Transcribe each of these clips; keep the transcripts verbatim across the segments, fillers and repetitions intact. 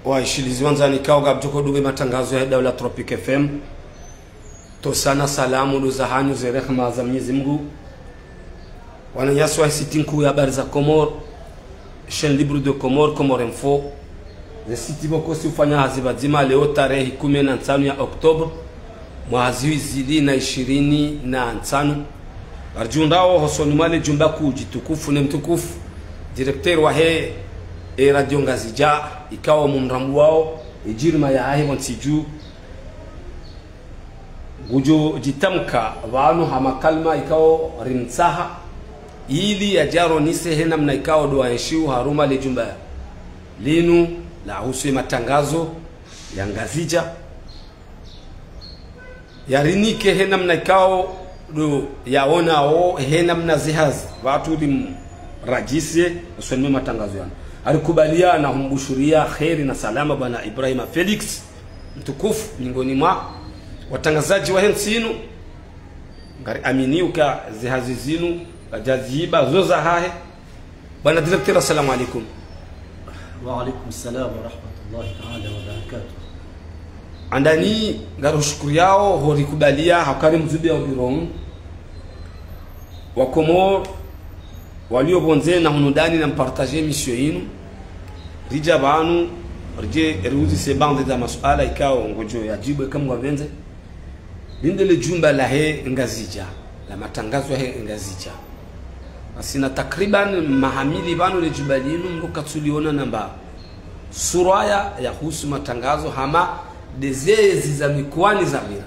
Waishilizi wandzani, ikao ngapvoko dungao ye matangazo ya Daula Tropic F M. Ntsohusana salamu ndo zahanyu ze rehema za Mwenyezi Mungu. Wananyasi wa site nkuu ya habari za Comores, Chaîne Libre de Comores, Comores Info. Ze site pvoko zi ufanya hazi pvadzima leo tarehi kume na ntsanu ya Octobre, mwaha zihwi zili na ishirini na ntsanu. Ngaridjihundrao hosoni mwa le jumba kuu djitukufu ne mtukufu, directeur wahe e Radio Ngazidja, ikao mumrambuwao, e djirima yahahe pvontsi dju. Ngudjo djitamka pvanu ha makalima ikao rimtsaha, ili yadje yaronese he namna ikao ndo waenshio harumwa le jumba linu lahusu ye matangazo ya Ngazidja. Yarinike he namna ikao ndo yaonao he namna ze hazi, pvatsu limradjise usoni mwe matangazo yanu. Harikubalia na humbushuria kheri na salama bwana Ibrahima Felix, mtukufu, miongoni mwa watrangazadji wahe ntsi inu. Ngariaminio uka ze hazi zinu kadjaziba, zo zahahe. Bwana directeur, assalamu alaikum. Wa alaikum salam wa rahmatullahi ta'ala wa barakatuh. Handani, ngarihushukuriao horikubalia ha ukaya rimdzubiya ubiro unu. Wakomori walio pvondze na hunu ndani na mpartager émission inu. Ridja pvanu, ridje riuzise baadhwi za masuala ikao ngodjo yadjibu eka Mngu yapvendze. Linde le jumba lahe Ngazidja, la matangazo yahe Ngazidja. Ngasina takriban maha mili pvanu le jumba linu mdru katsuliona namba sura ya, yahusu matangazo hama ndeze ezi za mikoani zapvira.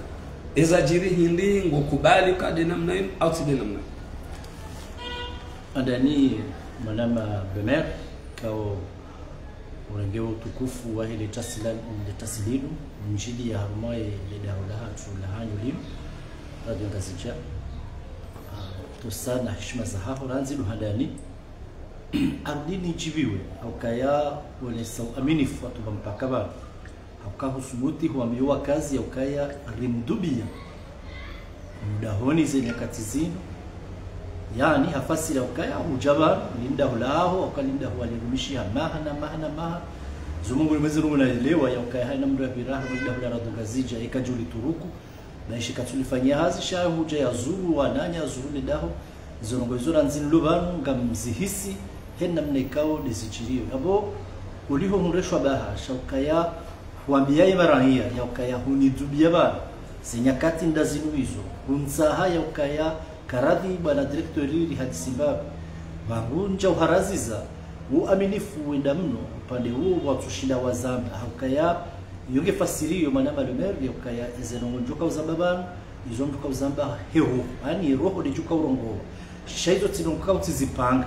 Eza djiri hindri, ngokubali uka nde namna inu, au tsi nde namna inu? Handani, mwanama Bemer, ikao urenge wo utukufu wahe le tasi la, le tasi linu, mdjiliya harumwa ye le daro lahatru lahanyu linu, Radio Ngazidja. Ah, ntsohusana heshima zahaho, randzi ndo handani. Ardhini djibiwe, ha ukaya wonesa uaminifu watupva mpaka pvanu. Ha uka husubuti huambiwa kazi ya ukaya rimdubiya mdahoni ze nyakati zinu. Yaani, hafasiri ya ukaya hudja pvanu, lindaho laho, ha uka lindaho walirumishiha maha na maha na maha. Zo Mungu ni mwezi rungu na elewa ya ukaya haina mdru yapvira, lindaho la Radio Ngazidja, eka djoli turuku. Ba ishi katsulifanyia hazi, sha hudja yazuru wananya, yazuru le daho. Izo ndrongoo izo randzi nilo pvanu ngamzihisi, he namna ikao ndezidjiriyo. Yapvo uliho hundreshwa baha, sha ukaya huambiya ye maraya, ya ukaya hunidubiya pvanu. Ze nyakati nda zinu izo, huntsaha ya ukaya karadhi bwana directeur rihadisi mbapvi. Pvangu ndja uharaziza, uaminifu wenda mno, upande uwo watsushinda wazamba, ha ukaya iyo nge fasiri iyo mwanama Bemer, ya ukaya eze ndrongoo ndjo uka uzamba pvanu, izo ndjo uka uzamba heho, yaani roho ndedjo uka urongowa. Sha izo tsi ndrongoo uka utsizipanga.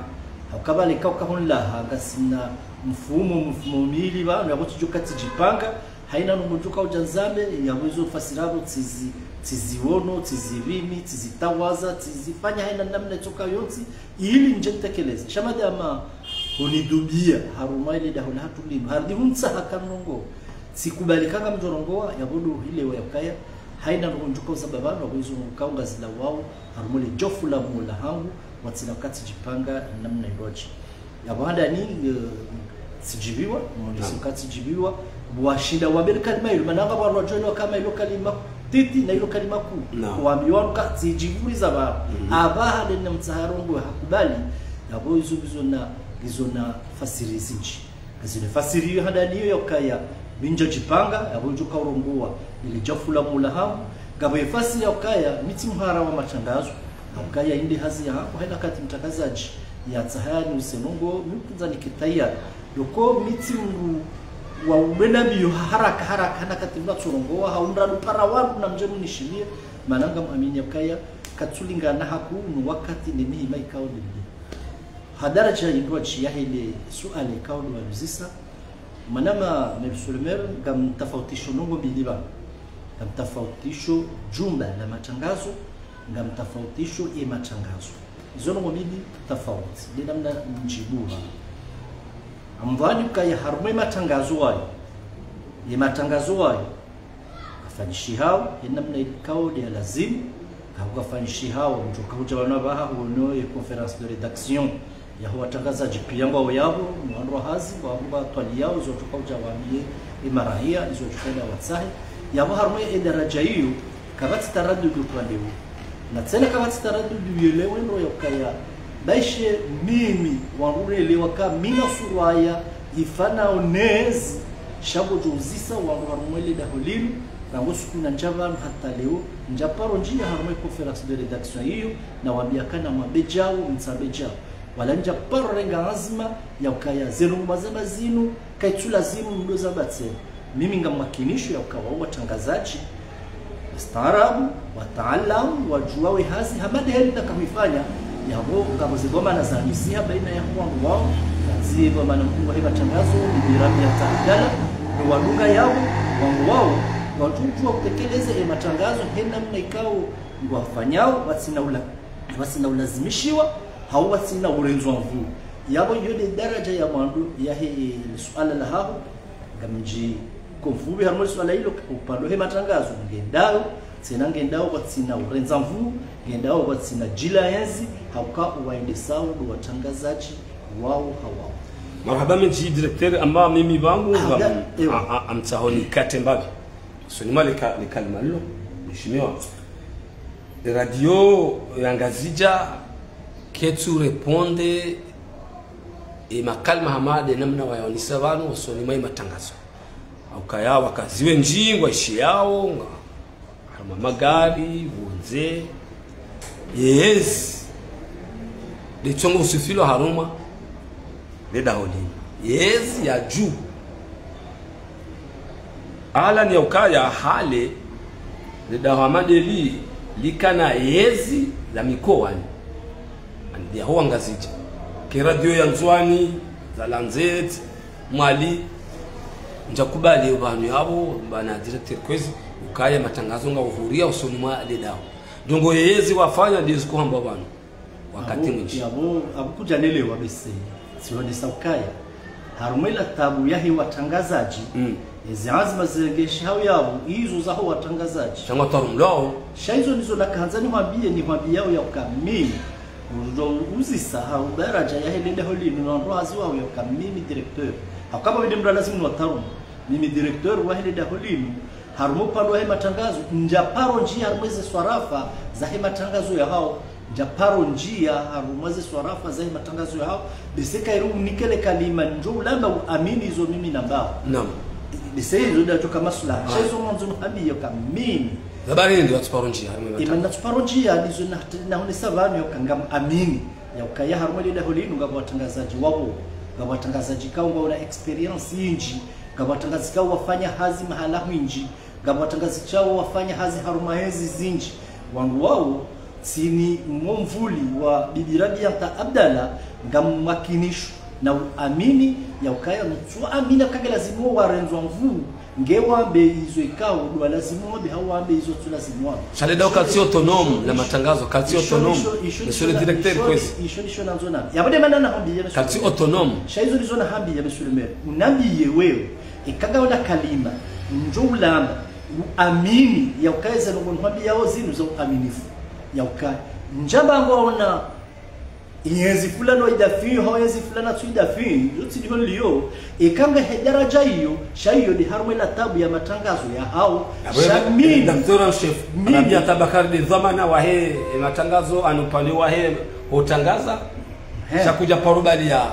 Ha uka pvale ka uka hunilaha, ngasina mfumo, mfumo mili pvanu, yapvo tsidjo uka tsidjipanga, haina ndrongoo ndjo uka udja nzambe, yapvo izo fasiri yapvo tsizi, tsiziono, tsizipvimi, tsizitawaza, tsizifanya haina namna itsoka yontsi, ili ndje nitekeleze. Sha madamu hunidubiya, harumwa ile daho lahatru linu, harudi huntsaha ka ndrongoo. Tsikubali ka ngamdjo rongowa, yapvo ndo hile wa ya ukaya, haina ndrongoo ndjo uka uzamba pvanu, yapvo izo ndrongoo uka ungazilawao, harumwa le djofu la Mola hangu, watsina uka tsidjipanga namna irodji. Yapvo handani, eh, tsidjibiwa, mwoneso uka tsidjibiwa, washinda wambe le kalima ilo, mana ngapvo wandru wadjo elewa kama ilo kalima titi na ilo kalima kuu. Naam. Wambiwa uka tsidjibiwa za pvanu. Mhm. Apvaha nde namtsaha rongowe hakubali, yapvo izo, izo na, izo na fasiri zindji. Izo na fasiri iyo handani iyo ya ukaya, mi ndjadjipanga, yapvo ndjo uka urongowa, ile djofu la Mola hangu, ngapvo ye fasiri ya ukaya, mi tsi mhara wa matangazo, ya ukaya inde hazi yahangu, haina wakati mtrangazadji yatsaha yanuse ndrongoo, mi kundza nike tayari. Loko mi tsi mdru wa ubena mbiyo haraka haraka, haina wakati mna tsorongowa, ha undra lupara wangu na mdje munishiliye, mana ngamwamini ya ukaya, katsulingana hakuu no wakati ne mihima ikao ndembi. Ha daraja indrwadji yahe le suala ikao ndo waniuzisa, mwanama Mary Solomer, ngamtafautisho ndrongoo mbili pvanu. Ngamtafautisho jumba la matangazo, ngamtafautisho ye matangazo. Izo ndrongoo mbili tafauti, nde namna ndjibuha. Ngamdhwani ukaya harumwa ye matangazo wayo, ye matangazo wayo, kafanyishihao, he namna ikao nde ya lazimu, ka kafanyishihao, mdjo uka hudja pvanu apvaha huono ye conférence de rédaction, Yaho watrangazadji piya ngwawo yapvo, ni wandru wa hazi, ngwapvo watwaliyao, izo watsoka udja wambiye, e maraya, izo watsoka udja watsahe. Yapvo harumwa e daraja iyo, kapvatsi taradudu upande uwo. Na tsena kapvatsi taradudu yelewe ndro ya ukaya, baishe mimi, wandru relewa ka mina suraya, ifanao nezi, sha ngodjo uzisa wandru harumwa le daho linu, rangu suku nandja pvanu hata leo, ndjaparo ndjiya harumwa e conférence de rédaction iyo, nawambiya kana mwambe djawo, mtsambe djawo. Wala ndjaparo renga anzima ya ukaya zinu mwazamba zinu, kaitsu lazimu mdo zamba tsena. Mimi ngam makinisho ya uka wawo watrangazadji, wastaarabu, wataalamu, wadjuwa we hazi, hama de heli nakahuifanya, yapvo ngapvo ze dhwamana za misiha baina ya wandru wawo, na zi dhwamana mkuu wahe matrangazo, Bibi Rabia Abdallah, no wadunga yapvo, wandru wawo, wadjudjuwa utekeleze e matrangazo, he namna ikao, ngwafanyao, watsina ula-, watsina ulazimishiwa, hau watsina urenzwa nvuu. Yapvo iyo de daraja ya mwando yahe, e, suala lahaho, ngamdji konvupvi harumwa le suala ilo, upande he matrangazo, ngendawo, tsena ngendawo kwatsina urendza nvuu, ngendawo kwatsina djila enzi, hauka uwaendesao ndo watrangazadji wawo hawawo. Marahaba mendji directeur, amba mimi pvangu, Ah, ngam-, da-, ewa. a, a, amtsaho nikate mbapvi. Usoni mwa le ka-, le kalima lilo, mheshimiwa. Radio ya Ngazidja, ketsu répondre, e makalima hama de namna wayaonesa pvanu, usoni mwa e matrangazo. Ukaya wakazi wendji ngwaishiyao, nga, harumwa magari, pvondze, yezi. De tsongo usufilwa harumwa, le daho linu. Yezi ya dju. Ala ni ya ukaya hale, le daho hama de li, likana yezi za mikowani. Andi yaho wa Ngazidja. Ke radio ya Ndzuani, za Lanzet, Mwali, ndjakubali pvanu yapvo, bwana directeur kwezi, ukaya matrangazo ngauhuria usoni mwa le daho. Ndrongo yezi wafanya ndizo kuhamba pvanu. Wakati mwindji. Yapvo, yapvo kudjanelewa bese, tsilonesa ukaya. Harumwa ila tabu yahe watrangazadji, Mm. ezi anzima zirengeshi hau yapvo, izo zaho watrangazadji. Sha ngwatwarumlwao. Sha izo ndizo nakahandza nihwambiye, nihwambiyao ya uka mimi. Uzo uzisa hau daraja yahe le daho linu, na wandru hazi wawo ya uka mimi directeur. Hauka pvapvi de mndru lazimu niwatarumu. Mimi directeur wahe le daho linu, harumwa upande wahe matrangazo, ndjaparo ndjiya harumwa ze swarafa zahe matrangazo yahawo, ndjaparo ndjiya harumwa ze swarafa zahe matrangazo yahawo, bese kairi unike le kalima ndjo ulamba uamini izo mimi nambao. Naam. Bese izo nda djo ka maslaha. Sha izo mwandzo nuhambiye ka mimi. Zabari ndi watsuparo ndjiya harumwa e matrangazo. Ima natsuparo ndjiya, ndizo na, nahonesa pvanu ya uka ngam amini. Ya ukaya harumwa le daho linu ngapvo watrangazadji wapvo, ngapvo watrangazadji kao ngwaona expérience indji, ngapvo watrangazadji kao wafanya hazi mahala hwindji, ngapvo watrangazadji kao wafanya hazi harumwa ezi zindji. Wandru wawo, tsini mwa mvuli wa Bibi Rabiata Abdallah, ngam makinisho na uamini, ya ukaya mtsu amini kage lazimu warenzwa nvuu, nge wambe izo ikao, ndo lazimu wambe hau wambe izo tsu lazimu wambe. Sha le daho kalitsi autonome la matrangazo, kalitsi autonome. Isho, isho, isho, Monsieur le directeur, isho, kwezi. Isho, isho nandzo nami. Yapvo de mana nahambiye, Monsieur le maire. Kalitsi autonome. Sha izo ndizo nahambiye, Monsieur le maire. Unambiye wewe, eka ngauna kalima, ndjo ulamba, uamini, ya ukaya ze ndrongo nuhambiyao zinu za uaminifu. Ya ukaya. Ndjamba ngwaona yezi fulani wa idafi, hau yezi fulani atsu idafi, yo tsi ndiho liyo, eka ngahe daraja iyo, sha iyo de harumwa ila tabu ya matrangazo yahawo, sha mimi, Docteur en chef, mimi. Rabiata Abubakar de dhwamana wahe, e matrangazo, ano upande wahe, hutrangaza, He. Sha kudjaparo bali ya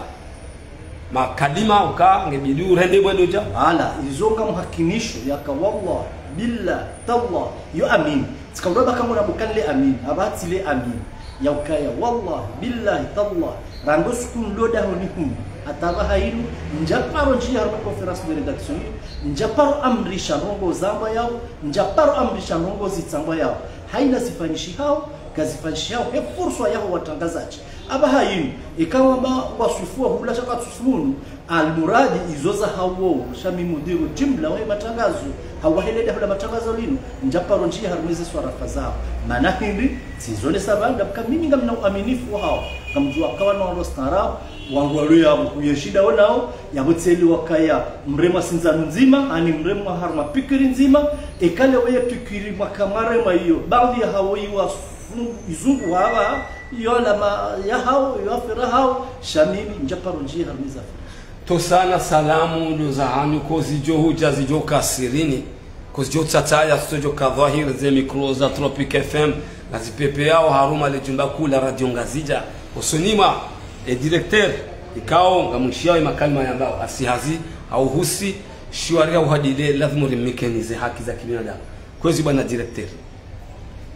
makalima uka, ngebidi urende mwendo dja. Ala, izo ngam hakinisho, ya ka wallah, billah, tallah, yo amini. Tsika ulaba kangu na bukanle amini, apvatsi le amini. Ya ukaya, wallah, billah, tallah, rangu suku nlo dahoni hunu, hata pvaha inu, ndjaparo ndjiya harumwa conférence de rédaction, ndjaparo amrisha ndrongo zambwayao, ndjaparo amrisha ndrongo zitsambwayao. Haina zifanyishihao, kazifanyishihao, he furswa yaho watrangazadji. Apvaha inu, eka wamba waswifuwa hula sha kwatsufunu, almuradi izo zahawo, sha mi mudiru jimla wahe matrangazo, hau wahe le daho la matrangazo linu, ndjaparo ndjiya harumwa ezi swarafa zawo. Mana hindri, tsizonesa pvanu, ka mimi ngamina uaminifu wahawo, ngamdjuwa ka wana wandru wastaarabu, wandru walo yapvo, uye shida wonao, yapvo tsi eli wakaya, mremwa sindzanu ndzima, ani mremwa harumwa pikiri ndzima, eka le weye pikiri mwaka mwaremwa iyo, baadhwi yahawo iwa Izungu wapva, yo alama yahao, yo affaire yahao, sha mimi ndjaparo ndjiye harumwa ze affaire. Tosana salamu ndo zahanyu, ko zidjo hudja zidjo ka sirini, ko zidjo tsatsaya zidjo ka dhwahiri, ze micro za Tropic F M, ngazipvepveyao harumwa le djumba kuu la Radio Ngazidja. Hosoni mwa, e directeur, ikao ngamwishiyao e makalima yambao, asi hazi, hau husi, shiwari ya uhadile, lazimu rimnikeni ze haki za kibinadamu. Kwezi bwana directeur.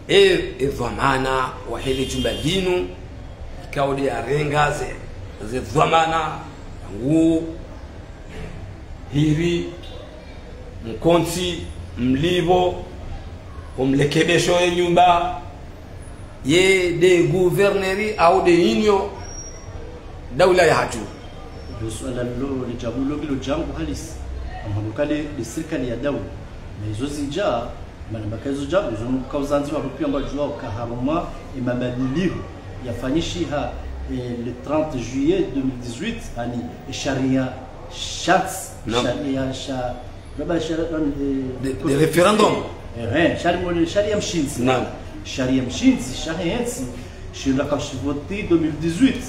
E, e dhwamana wahe le djumba linu, ikao nde yarenga ze, ze dhwamana, ngu, hiri, mkontsi, mlipvo, omlekebesho ye nyumba, ye nde gouverneur au nde inyo, daula yahatru. Lo suala lo, le djabu lo, lo djangu halisi. Amhabuka le, le sirikali ya daula. Na izo zidja, mana mbaka izo djabu, izo nuka uzandzi wa rupiya mba djuwa uka harumwa, e mabadiliho yafanyishiha, e, le trente juillet deux mille dix-huit, ani, e sharia shatsi, Naam. sharia sha, baba sharia, e, De, de référendum. Eh, eh, sharia, sharia mshindzi. Naam. Sharia mshindzi, shahe ntsi, shinda kashivoti deux mille dix-huit,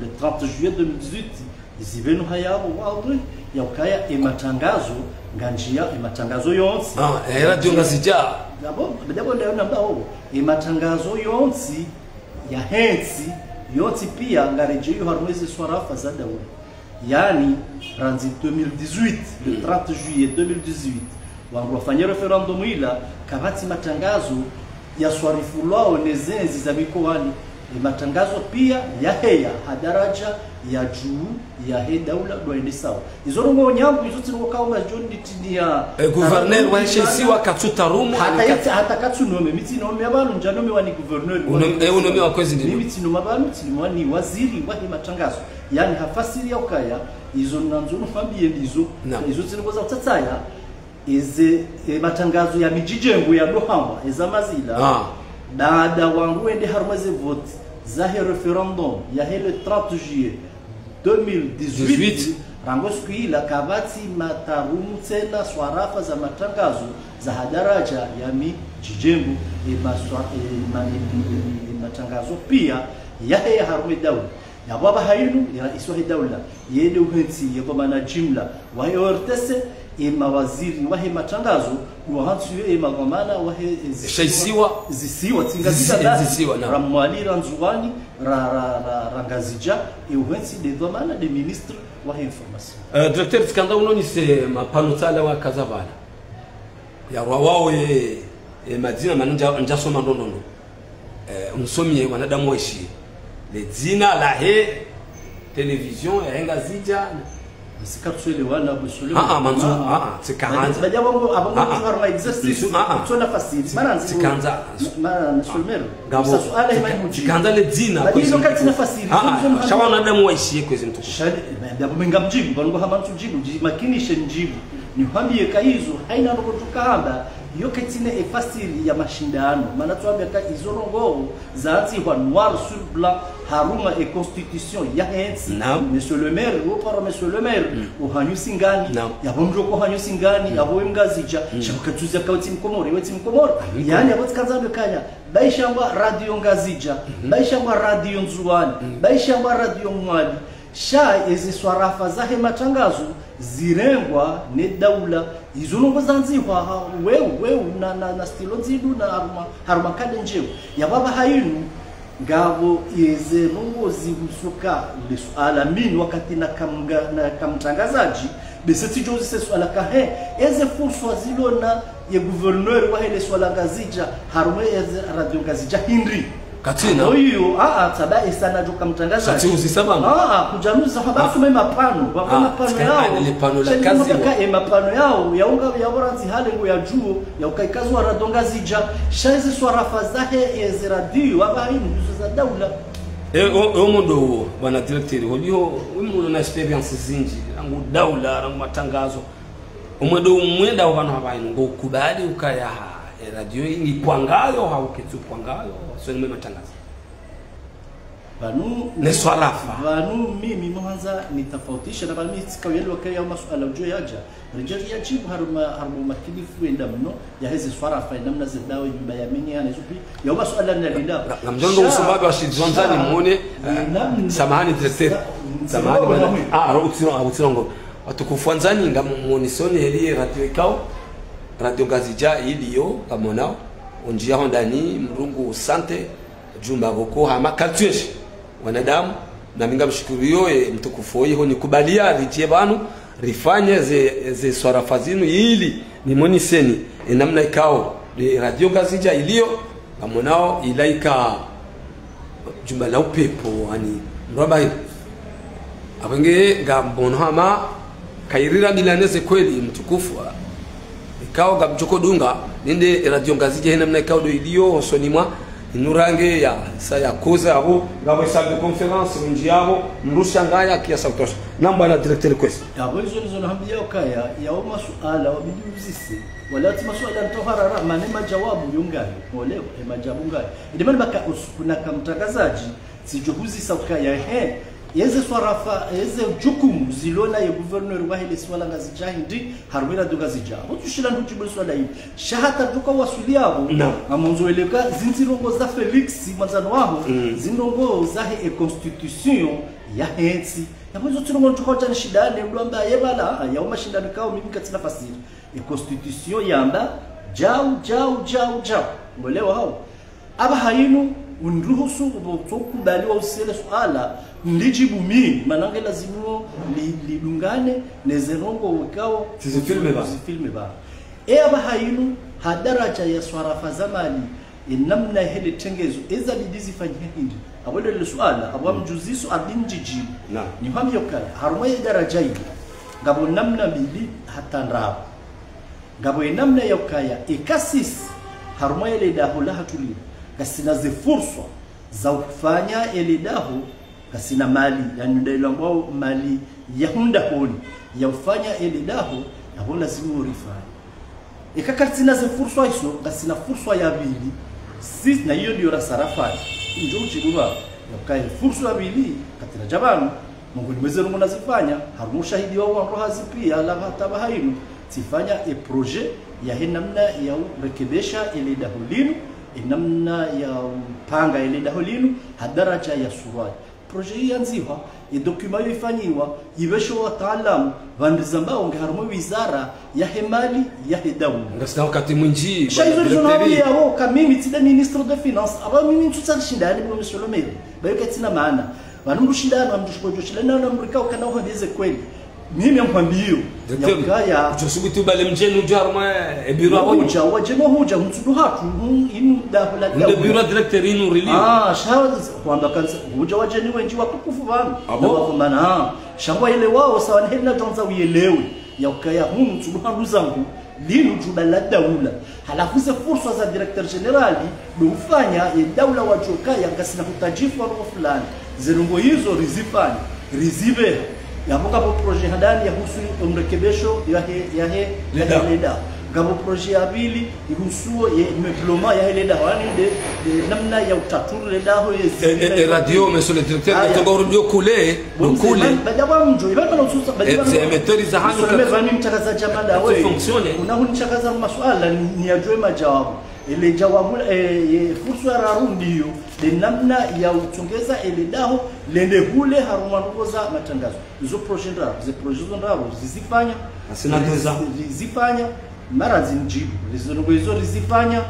le trente juillet deux mille dix-huit, zipvenu hayapvo wadhwihi, ya ukaya e matangazo, ngandjiya e matangazo yontsi. Ah, e Radio Ngazidja. Yabo, yabo leo namba ho, e matangazo yontsi, yahe ntsi, yontsi piya, ngaredjeyo harumwa ze swarafa za daula. Yaani, randzi deux mille dix-huit, le trente juillet deux mille dix-huit, wandru wafanya référendum ila, kapvatsi matangazo yaswarifulwao ne ze ntsi za mikowani, e matangazo piya yaheya ha daraja ya juu yahe daula ndo yende sawa. Izo ndrongoo nyangu, izo tsi ndrongoo kao ngazidjo nitiniya. E gouverneur wahe she isiwa katsu tarumu, hata ani kat- yetsi, hata katsu nome, mi tsi nome ya pvanu, ndja nome wa ni gouverneur wa Unom-, e, unome wa kwezi ndino. Mimi tsi nome pvanu, tsi nome wa ni waziri wahe matangazo. Yaani hafasiri ya ukaya, izo nandzo nufambiye ndizo. Naam. Izo tsi ndrongoo za utsatsaya, eze, e matangazo ya midjidjengo ya ndo hambwa, eza mazila. Ah. Baada wandru wende harumwa ze vote, zahe référendum, yahe le trente juillet deux mille dix-huit, dix-huit. Rangu siku ila kapvatsi matarumu tsena swarafa za matangazo, za ha daraja ya midjidjengo, e maswa-, e ma-, e, e, e, e matangazo piya, yaheya harumwa e daula. Yapvo apvaha inu, ye raisi wahe daula, ye nde uhentsi ye dhwamana jimla wahe O R T C, e mawaziri wahe matangazo, ndo wahantsi yo e madhwamana wahe, e, she isiwa. Zisiwa, tsi Ngazidja basi. Zisiwa, naam. Ra Mwali, ra Ndzuwani, ra, ra, ra, ra Ngazidja, e uhentsi nde dhwamana nde ministre wahe information. Eh, directeur, tsikandza unonise mapano tsala wakaza pvala. Ya rwa wao e, e madzina mana ndja, ndjasoma ndrongoo ndrongoo. Eh, msomiye wanadamu waishiye. Le dzina lahe télévision yahe Ngazidja. Msikatswelewana, Monsieur le Maire. Ah, ah, mandzo, ah, ah, tsikandza. Badia, badia wangu, abo wangu, ah, ah, harumwa exercice. Msu-, ah, ah. Tsona fasiri. Mana nzi-, tsikandza. Ma-, Monsieur le Maire. Ngapvo. Musa suala hima tsi-, mudjibu. Tsikandza le dzina, badia kwezi. Ino katsina fasiri. Ah, ah, sha wanadamu waishiye kwezi mtukufu. Shali, eh, badia bo menga mdjibu, pvanu ngo hama ntsu djibu, dji-, makinishe ndjibu. Nihwambiye ka izo, haina ndrongoo tsu kahamba, yo katsina e fasiri ya mashindano. Mana tsuwambiya ka izo ndrongoo, zandzihwa noir sur blanc, harumwa e constitution yahe ntsi. Naam. Monsieur le Maire, wo para Monsieur le Maire, mm, uhanyusi ngani, naam, yapvo mdjo ko hanyusi ngani, mm, yapvo we Mngazidja, mm, sha pvo katsuzi ya ka we tsi Mkomori, we tsi Mkomori. Ah, Mkomori. Yaani, yapvo tsikandza ndo kaya, baishangwa Radio Ngazidja, mhm, baishangwa Radio Ndzuwani, mm, baishangwa Radio Mwali. Sha ezi swarafa zahe matangazo zirengwa ne daula. Izo ndrongoo zandzihwa, ha, weu, weu, na, na, na stylo ndzidu na harumwa, harumwa kade ndjeu. Yapvo apvaha inu, ngapvo eze ndrongoo zihusuka le suala mimi wakati naka mga-, naka mtrangazadji, bese tsidjo uzise suala ka he, eze furswa zilona ye gouverneur wahe le isiwa la Ngazidja, harumwa eze Radio Ngazidja hindri. Katsina. Oyo, ah, ah, tsaba esana djo ka mtrangazadji. Sha tsi uzisa pvanu. Ah, ah, kudjanuza haba, ah, suma e mapano, wako, ah, mapano yao. Tsika le pano la kazi wa. Ka e mapano yao, ya unga, ya pvo randzi hale ngo ya djuo, ya uka ikazi wa Radio Ngazidja, sha ezi swarafa zahe, ezi radio, apvaha inu, izo za daula. E, o, o mwendo uwo, bwana directeur, holiho, we mndru na expérience zindji, rangu daula, rangu matangazo. O mwendo umwenda wa pvanu apvaha inu, ngo ukubali ukaya ha, e radio ini pvwangayo, ha uketsi pvwangayo, so ni mwe matangazo. Pvanu, ne swarafa. Pvanu mimi muhandza nitafautishe, na pvanu mi tsika uyelewa ukaya yao masuala udjo yadja. Ridje riyajibu harumwa, harumwa umakinifu wenda mno, yaheze swarafa, ye namna ze dawa, nyumba ya mini, hana izo pi, yao masuala na linda. Na, na mdjo ndo usumbabi wa shidzwandzani mwone, eh, samahani, directeur. Samahani, bwana. Ah, aro, utsino, ah, utsino ngo. Watukufu wandzani, ngamwonesoni heli radio ikao, Radio Ngazidja iliyo, ngamwonao, ondjiya hondani, mrungu sante, djumba boko hama kaltweshi wanadamu. Na mi ngamshukuriyo ye mtukufu oyi honikubalia ridje pvanu rifanye ze, ze swarafa zinu ili nimwoneseni ye namna ikao ye Radio Ngazidja iliyo, ngamwonao ilaika djumba la upepvo, ani mraba hili. Apvo nge ngamwono hama kayirira milaneze kweli mtukufu. Ikao ngamdjoko dunga, nende Radio Ngazidja he namna ikao ndo iliyo, hosoni mwa, inu range ya, sa ya koza apvo, ngapvo salle de conférence, undji apvo, mrusha ngaya, kiasi ya utosha. Naam bwana directeur kwezi. Yapvo izo nizo nahambiya ukaya, yao masuala, wabidi uzise. Wala tsi masuala ntoharara, mana ye majawabu yo ngayo, ole, ye majawabu ngayo. Inde mana baka usu, kuna kamtrangazadji, tsidjo huzisa ukaya, he, yeze swarafa, yeze jukumu zilo na ye gouverneur wahe le isiwa la Ngazidja hindri, harumwa ye Radio Ngazidja. Apvo tsushila ndru djibu le swala hili. Sha hata tuka waswili apvo, ngamwandzo weleka, zindrongo za Felix, mwandzani waho, zindrongo zahe ye constitution yahe ntsi. Yapvo izo tsi ndrongo ntsuka udja nishindane, mdru amba ye pvala, ah, yao mashindano ikao mimi katsina fasiri. Ye constitution yamba, djau, djau, djau, djau. Ngolewa hao. Apvaha inu, uniruhusu, upvo tsokubali wa usele suala, nilidjibu mi, mana nge lazimu li, lidungane, neze ndrongo wekao, tsi zifilme pvanu. Zifilme pvanu. E apvaha inu, ha daraja ya swarafa za mali, ye namna hele tengezo, eza bidi zifanyike hindri. Apvo lele suala, apvo mdjuziso abidi ndjidjibu. Naam. Nihambiyo ukaya, harumwa ye daraja ile, ngapvo namna mbili hata ndraru. Ngapvo ye namna ya ukaya, eka sisi, harumwa yele daho lahatru linu, ngasina ze furswa za ufanya yele daho, ngasina mali, yani nda ilambwao mali ya hundra honi, ya ufanya yele daho, yapvo lazimu urifanye. Eka karitsina ze furswa izo, ngasina furswa ya pvili, sisi na iyo ndiyo rasarafanya. Ndjo udjibu pvao, ya ukaya furswa ya pvili, katsina dja pvanu, mongoni mweze ndrongo nazifanya, harumwa ushahidi wa wandru hazi pia, la hata pvaha inu, tsifanya ye projet yahe namna ya urekebesha yele daho linu, ye namna ya upanga yele daho linu, ha daraja ya Surwali. Projet yi yandzihwa, ye document yo ifanyiwa, ipvesho wataalamu, pvandru zambwao nge harumwa wizara yahe mali, yahe daula. Ngasina wakati mwindji, sha izo ndizo nawe yawo, ka mimi tsi nde ministre de finance, apvo mimi ntsutsaha nishindane bo monsieur le maire, bayo katsina maana. Pvanu mdru shindana, mdru shikodjo shindana, na mdru ikao kana uhambiye ze kweli. Mimi ngamhwambiyo. Directeur, ya ukaya, udjo subuti ubale mdjeni udjo harumwa ye biro apvo. Hudja, wadjeni hudja, mtsudu hatru, inu daho la daula. Nde biro directeur inu rili. Ah, sha, hwamba kansa, hudja wadjeni wendji watukufu pvanu. Apvo? Na wako mana, ah, sha ngwayelewao, sawa ni heli nadjwandza uyelewe. Ya ukaya hunu, mtsudu handru zangu, linu djumba la daula. Halafu ze furswa za directeur général, ndo ufanya ye daula wadjuwe ukaya ngasina hutadjifu wa ndrongo fulani. Ze ndrongo izo rizifanye, rizipvehe. Yapvo ngapvo projet handani yahusu ye mrekebesho yahe, yahe, yahe le daho. Ngapvo projet ya pvili ihusuo ye meublement yahe le daho. Yani nde, nde namna ya utaturu le daho ye... Eh, eh, eh, radio, monsieur le directeur, aya, ngatongo urudi okule, bon, okule. Badi apvo mdjo, ipvanu pvanu utsutsa, badi apvo mdjo. Eh, ze émetteurs za hanyu, monsieur le maire, pvanu mtrangazadji amada, we. Fonctionner. Una huni trangazadji masuala, ni, niyadjuwe majawabu. Yele jawabu, eh, ye furswa ya raru ndiyo, nde namna ya utsongeza yele daho, lende hule harumwa ndrongo za matrangazo. Izo projet ndraru, ze projet zo ndraru, rizifanya. Ngasina ndeza. Rizi-, rizifanya, mara zindjibu. Izo ndrongo izo rizifanya,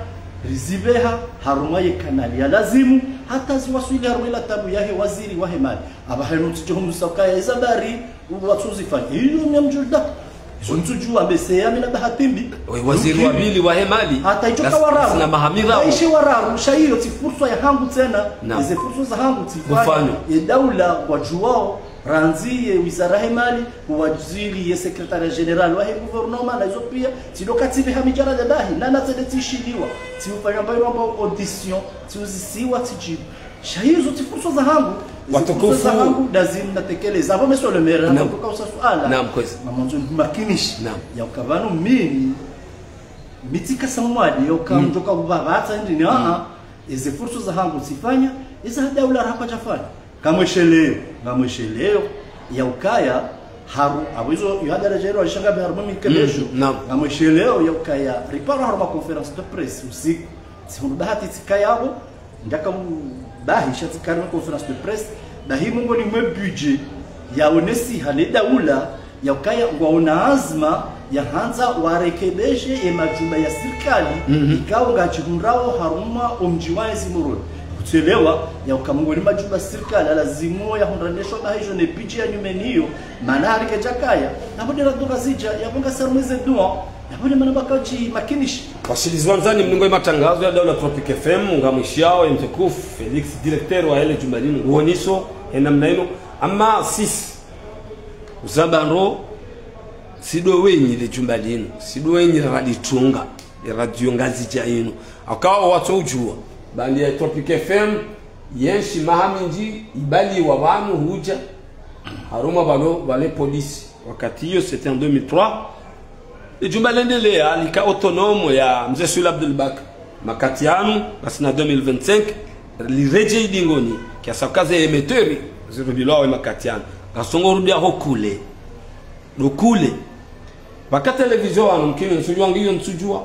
rizipveha, harumwa ye kanali ya lazimu, hata ziwaswili harumwa yila tabu yahe waziri wahe mali. Apvaha inu tsidjo humbusa ukaya eza bari, ubu watsuzifanya. Iyo mnyamdjuda. Izo ntsudjuwa mbese ya mi na bahati mbi. We, waziri wa pvili wahe mali. Hata itsoka wararu. Ngasina mahamira. Waishe wararu, sha iyo tsi furswa ya hangu tsena. Naam. Eze furswa za hangu tsifanya. Mfano. Ye daula wadjuwao, randzi ye wizara yahe mali, waziri ye secrétariat général wahe gouvernement, na izo pia, tsi ndo katipveha midjara ya dahi, na na tsende tsishiliwa, tsiufanya mbayo amba audition, tsiuzisiwa, tsidjibu. Sha izo tsi furswa za hangu, izo furswa za hangu, watukufu, lazima natekeleza. Apvo monsieur le maire, naam, hatoka usa suala. Naam, kwezi. Ngamwandzo nimakinishe. Naam. Ya uka pvanu mimi, mi tsi kasa mwadi, ya uka mdjoka ubapvatsa ndini, ah, ah. Eze furswa za hangu tsifanya, eza daula raha kwadjafanya. Ngamwisheleyo, ngamwisheleyo, ya ukaya, haru, apvo izo, yo hadara jero, alishanga bi harumwa mikebesho. Mm, naam. Ngamwisheleyo, ya ukaya, ripara harumwa conférence de presse, usiku. Tsihundru bahati tsikaya apvo, ndaka u-, bahi sha tsika harumwa conférence de presse, bahi mongoni mwe budget, yaonesiha ne daula, ya ukaya ngwaona azma ya handza warekebeshe ye majumba ya sirikali, mhm, ikao ngajihundrao harumwa omdji wa ezi Moroni. Kutselewa, ya uka mongoni majumba sirikali, alazimu ya hundranisho bahi jo ne budget ya nyumeni iyo, mana harike jakaya, na bude la dunga zija, ya bonga sarumwe ze dua, ya bude mana baka uji makinishi. Washilizi wandzani mnungo ye matangazo ya Daula Tropic F M, ngamwishiyao, ye mtukufu, Felix, directeur wa hele jumba linu, nguoniso, he namna inu, ama sisi, uzamba ndo, si ndo wenyi le jumba linu, si ndo wenyi ralitunga, ye radio Ngazidja inu. Akao watso ujua, bali ya Tropic F M, yenshi maha mindji, ibaliwa pvanu huja, harumwa pvalo, pvale polisi. Wakati iyo, c'était en deux mille trois. Le jumba lendelea, lika autonome ya Mze Suila Abdul Bak. Makati yanu, ngasina deux mille vingt-cinq, liredjei dingoni, kiasi uka ze émetteurs, zirubilwa we makati yanu. Ngasongo rudia ho kule. Ndo kule. Pvaka télévision wanu mkini ntsujua ngiyo ntsujua.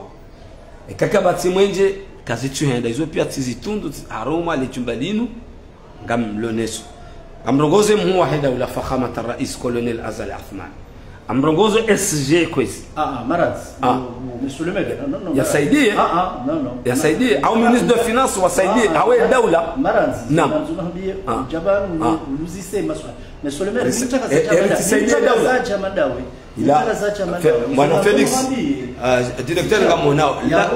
Eka kapvatsi mwenje, kazitsuhenda. Izo pia tsizitundu, tsi-, harumwa le jumba linu, ngamloneso. Ngamrongoze mhuu wa he daula fakhamat rais colonel Azali Assoumani. Ngamrongoze S G kwezi. Ah, ah, maradhi. Ah. Monsieur le maire, non, non, non, maradhi. Yasaidie. Ah, ah, non, non. Yasaidie. Au ministre de finance wasaidie. Ah, ah, awe daula. Maradhi. Naam. Maradhi, unahambie, ah, ujaba, ah, nuzise maswa. Monsieur le maire, eh, eh, mtaka eh, zaja madawe. Mtaka zaja madawe. Ila, mtaka zaja madawe. Fe-, mwana Felix, ah, directeur ngamonao. Ila,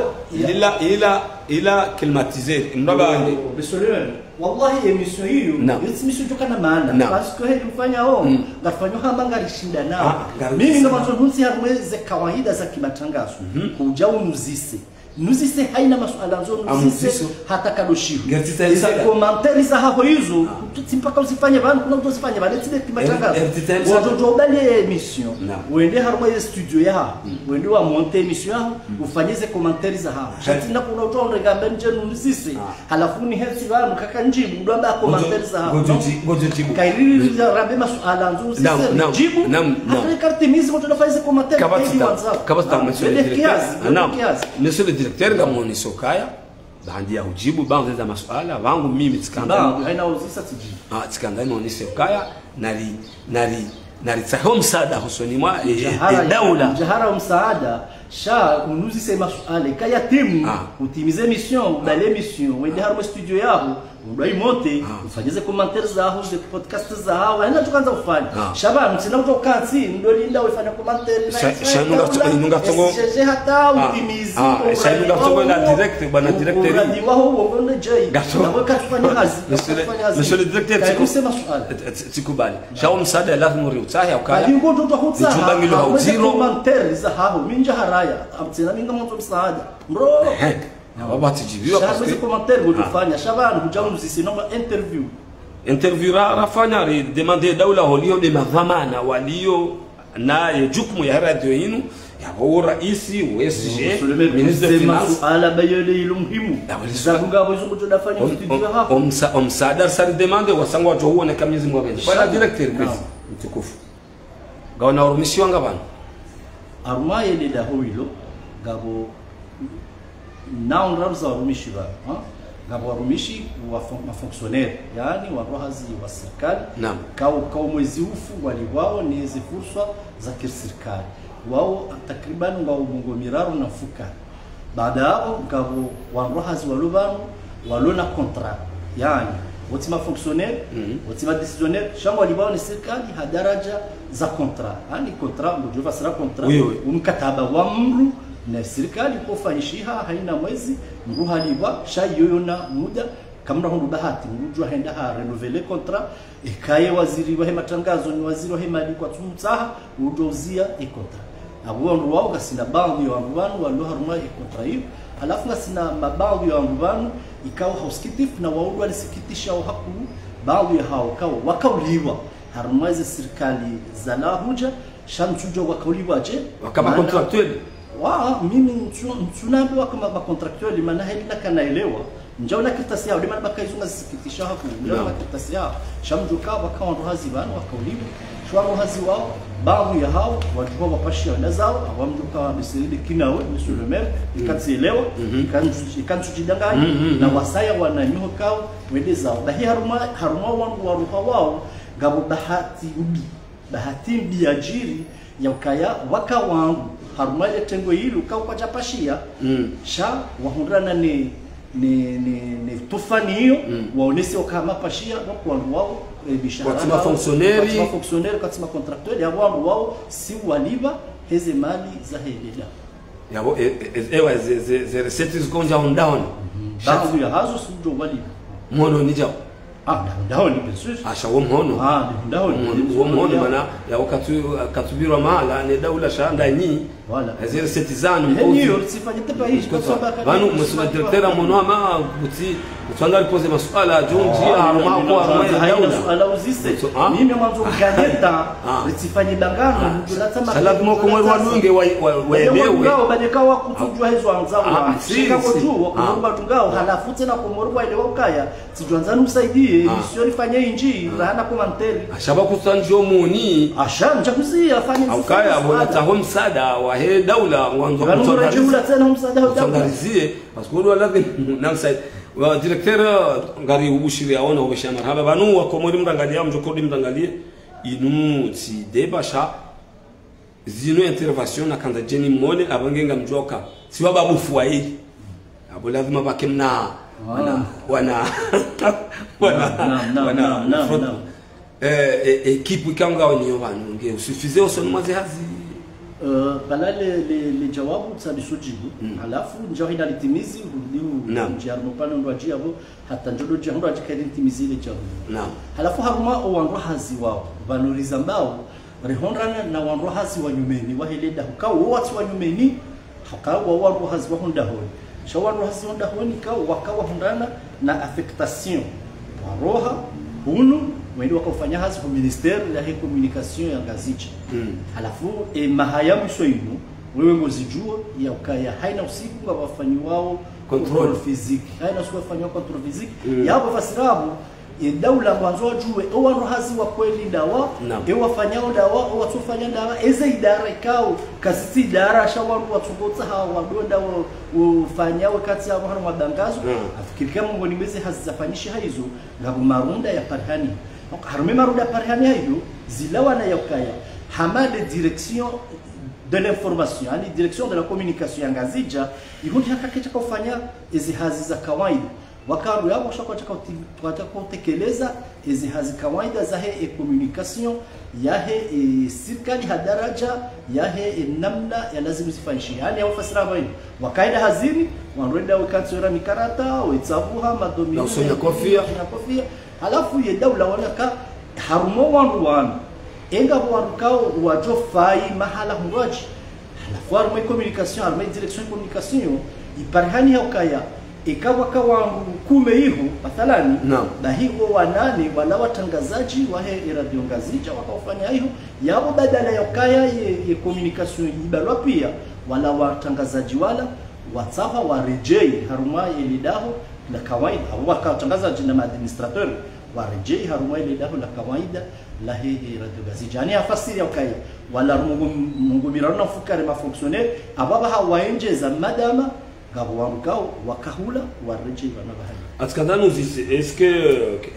ila, ila, ila climatiseur. Mraba ande. Monsieur le maire, wallahi, émission iyo, naam, iyo tsi émission djoka na maana. Naam. Parce que heli mfanyao, mm, ngarifanyao hama ngarishinda nao. Ah, ngari- mimi ngamwandzo nunsi harumwa ze kawaida za kimatangazo. Mhm. Kuja unuzise. Nuzise haina masuala ndzo nuzise. Amuziso. Hata kadoshiho. Ngertita. Ize isada. Commentaires zahaho izo, ah, tu-, tsi mpaka uzifanye pvanu, kuna kutozifanye pvanu, tsi nde kimatangazo. Er-, ertita isada. Watoto ubali ye émission. Naam. Wende harumwa ye studio yaho. Mm. Wende wa monte émission yaho, mm, ufanye ze commentaires zahaho. Sha tsi na kuna utoa ndrega mbe nje nuzise. Ah. Halafu ni hetsi pvanu kaka ndjibu, ndo amba commentaires zahaho. Ngojo-, ngojo dji-, ngojo djibu. Kairi rambe masuala ndzo, naam, sisi naam, djibu. Naam, naam. Hata karti mizi, ngojo nafanya ze commentaires, kabatsi kairi ta-, wandzao. Kabatsi ta, ah, monsieur le directeur. Kiazi, ah, naam, kiazi. Monsieur le directeur, ngamwoneso kaya. Baanda ya udjibu, baanda za masuala, wangu mimi tsikanda. Ba, haina uzisa tsidjibu. Ah, tsikanda nionese kaya, nari, nari, naritsaho msaada hosoni mwa, eh, eh, daula. Mjahara msaada, sha unuzise masuala, kaya timu, ah, utimize émission, ubale émission, wende harumwa studio yaho, udwa imonte, ah, ufanye ze commentaires zaho, ze podcasts zaho, haina tsuka ndza ufanya. Ah. Sha pvanu, tsina utoka ntsi, ndo linda wefanya commentaires, sha-, sha inunga tso-, inunga tsongo. S G G hata, ah, utimizi, ah, sha inunga tsongo na direct, bwana directeur. Uradi waho, uongo ne jai. Gato. Na weka tufanye hazi, monsieur le, tufanye hazi. Monsieur le directeur, kayi tsiku-, use masuala. Eh, eh, tsikubali. Sha wo msaada lazima uri utsahe ukaya. Bali ngo ndo utsaha. Lijumba ngilo ha udziro. Commentaires zahaho, mi njaharaya, amtsina mi ngamwandzo msaada. Bro. Ehe. Na wapvatsi djibiwa. Sha parce que ze commentaires ngo, ah, tufanya, sha pvanu, kuja unuzise, noma interview. Interview ra-, rafanya, ri demande daula holiyo nde madhwamana waliyo na ye jukumu ya radio yinu, ya wo raisi, wo S G, monsieur le maire, ministre de finance. Masuala bayole ilo muhimu. Ya, wale zabunga abo izo ngojo dafanya studio haho. Om-, om-, omsa-, omsaada sari demande, wasangwa wajo uone kamwe Mwenyezi Mungu apvendze. Bwana directeur, kwezi, mtukufu. Ngawona urumishiwa nga pvanu. Harumwa ye leda ho wilo, ngapvo nao ndraru za warumishi pvanu, ha? Ngapvo warumishi wa fon-, ma fonctionnaires, yaani wandru hazi wa sirikali. Naam. Kao, kao mwezi ufu walipvwao ne ze furswa za kisirikali. Wao takriban ngwao mengo miraru na mfukare. Baada yapvo, ngapvo wandru hazi walo pvanu, walo na contrat. Yaani, wotsi ma fonctionnaires, mhm, wotsi ma décisionnaires, sha ngwalipvwao ni sirikali ha daraja za contrat. Yaani, contrat, mdru fasira contrat, oui, oui, umkataba wa mdru ne sirikali, kofanyishiha, haina mwezi, mdru halipvwa, sha iyo yona muda, kamdru hundru bahati, mdru djwa henda ha renouveler contrat, eka ye waziri wahe matangazo ni waziri wahe mali kwatsumtsaha, udjo uzia ye contrat. Apvo wandru wao ngasina baadhwi ya wandru pvanu walo harumwa ye contrat iyo. Halafu ngasina mabaadhwi ya wandru pvanu, ikao ha usikitifu na wao ndo wanisikitisha wo hakuu, baadhwi ya hao kao wakaulipvwa harumwa ze sirikali za lahudja, sha ntsudjua wakaulipvwa dje. Wakaba mana contractuel? Wa, mimi ntsu-, ntsunambe wakaba ma contractuel, mana heli nakanaelewa. Ndjaona kartasi yawo, de mana baka izo ngazisikitisha hakuu. Ndjaona kartasi yawo. Sha mdjuwa ka waka wandru hazi pvanu, waka ulipvwa. Sha wandru hazi wawo, baadhwi yahawo, wadjuha wapashia wenda zawo, apvo mdjuwa ka Msiridi kinawe, monsieur le maire, ika tsielewa, ika ntsu-, ika ntsudjidanganya, na wasaya wananyaho kawo, wende zawo. Bahi harumwa, harumwa wandru waruha wawo, ngapvo bahati mbi. Bahati mbi yadjiri, ya ukaya waka wandru, harumwa ile tengo ilo, ka kwadjapashia, sha wahundrana ne, ne, ne, ne tufani iyo, waonese waka mapashia, donc wandru wawo, eh, mishahara, kwatsi ma fonctionnaire, kwatsi ma fonctionnaire, kwatsi ma contractuel, ya wandru wawo, si walipvwa, heze mali zahe leda. Yapvo, e, e, e, ewa, ze, ze, ze recettes zikondja hundahoni. Baadhwi yahazo si udjo walipvwa. Mhono ni djao. Ah, nda-, ndahoni, bien sûr. Asha wo mhono. Ah, ndahoni. Wo mhono, mana, yawo katsu-, katsupvirwa mahala, ne daula sha ndanyi. Voilà. Eze recettes zanu, mkozi. Pvanu, monsieur le directeur, mhono ama, kutsi, kutsanga ripoze masuala, djondji, ah, harumwa, harumwa, harumwa, daula. Suala uzise. Mimi mwandzo mganeta, ritsifanye dangano, mdjulatsa. Sha lazima wakomori wanunge wa, wa, waelewe. Ngao, bade kawa kutsudjuwa hezo andzao. Ah, si, shika si. Kotsu, wakomori wanunge, halafu tsena Komori waelewa ukaya. Tsidjwandza nimsaidie, mission ifanye indji, rahana commentaire. Asha ba kutsandjo moni. Asha, ndja kuzi, afanye. Au kaya, msaada. Bona taho msaada, wahe daula, ngwandzo kutsandarizie. Ula tsena msaada wa daula. Kutsandarizie, parce que ndo lazima namsaidie. Wa directeur, ngari ubushiri yaona, ubesha marahaba. Pvanu, wakomori mrangalie, mdjo kodi mrangalie. Inu, tsi deba sha. Zinu intervention nakandza djeni mone, apvo nge ngamdjuwa ka. Si waba bufu wa ili. Apvo lazima pvake mna, wana, wana, wana, naam, naam, wana, naam, naam, naam. Eh, eh, équipe ikao ngawo niyo pvanu, nge usuffisé osoni mwa ze hazi. Eh, pvala le, le, le djawabu tsabiso djibu. Halafu, ndjawo hina litimizi, hurudi hu-, ndjia harumwa pvanu ndo adji apvo, hata ndjo do djia ndo adji kaili litimizi le djawabu. Naam. Halafu, harumwa owandru hazi wawo, pvanu rizambao, rihundrana na wandru hazi wa nyumeni, wahe le daho, kawo wo watsi wa nyumeni, haka wa wandru hazi wa hundahoni. Sha wandru hazi wa hundahoni, kawo waka wahundrana na affectation. Waroha, hunu, wende waka ufanya hazi ho ministère yahe communication ya Ngazidja. Halafu, e maha ya mwiso inu, wewe ngozidjuwa, ya ukaya haina usiku ngapvo wafanyiwao contrôle physique. Haina usiku wafanyiwao contrôle physique. Yapvo fasiri apvo, e daula ngwandzo wadjuwe, o wandru hazi wa kweli ndawa, e wafanyao ndawa, o watsofanya ndawa, eze idara ikao, kazitsi idara, sha wandru watsongotsa ha, wadonda wa, wafanyao kati ya wahano madangazo, afikiri ka mongoni mweze hazi zafanyishiha izo, ngapvo marunda ya parihani. Donc, harumwa marunda ya parihani hayo, zilawana ya ukaya, hama de direction de l'information, yaani direction de la communication ya Ngazidja, iho ndi haka ketsa ka ufanya ezi hazi za kawaida. Wakaru yapvo sha kwatsa ka uti-, kwatsa ka utekeleza ezi hazi kawaida zahe e communication, yahe e sirikali ha daraja, yahe e namna ya lazimu zifanyishihe. Yaani, ya ufasiri apvo inu. Wakaenda hazini, wandru wenda wekatsi wera mikarata, wetsabuha, madomini, na usonya kofia. Usonya kofia. Halafu ye daula wona ka harumwa wandru wanu. Engapvo wandru kao wadjofai mahala hundrwadji. Halafu harumwa e communication, harumwa e direction ya communication, iparihani ya ukaya, eka pvwaka wandru kume iho, mathalani, bahi wo wanane, wala watrangazadji wahe e Radio Ngazidja, waka ufanya iho, yapvo badala ya ukaya ye, ye communication ibalwa pia, wala watrangazadji wala, watsahwa waredjei harumwa ye le daho la kawaida, apvo waka watrangazadji na ma administrateur, waredjei harumwa ye le daho la kawaida lahe e Radio Ngazidja. Yaani hafasiri ya ukaya, wala harumwa ngo-, ngo miraru na mfukare ma fonctionnaire, apvo apvaha waendjeza madama, ngapvo wandru kao wakahula, waredjei pvanu pvahali. Atsikandza nuzise, est-ce que,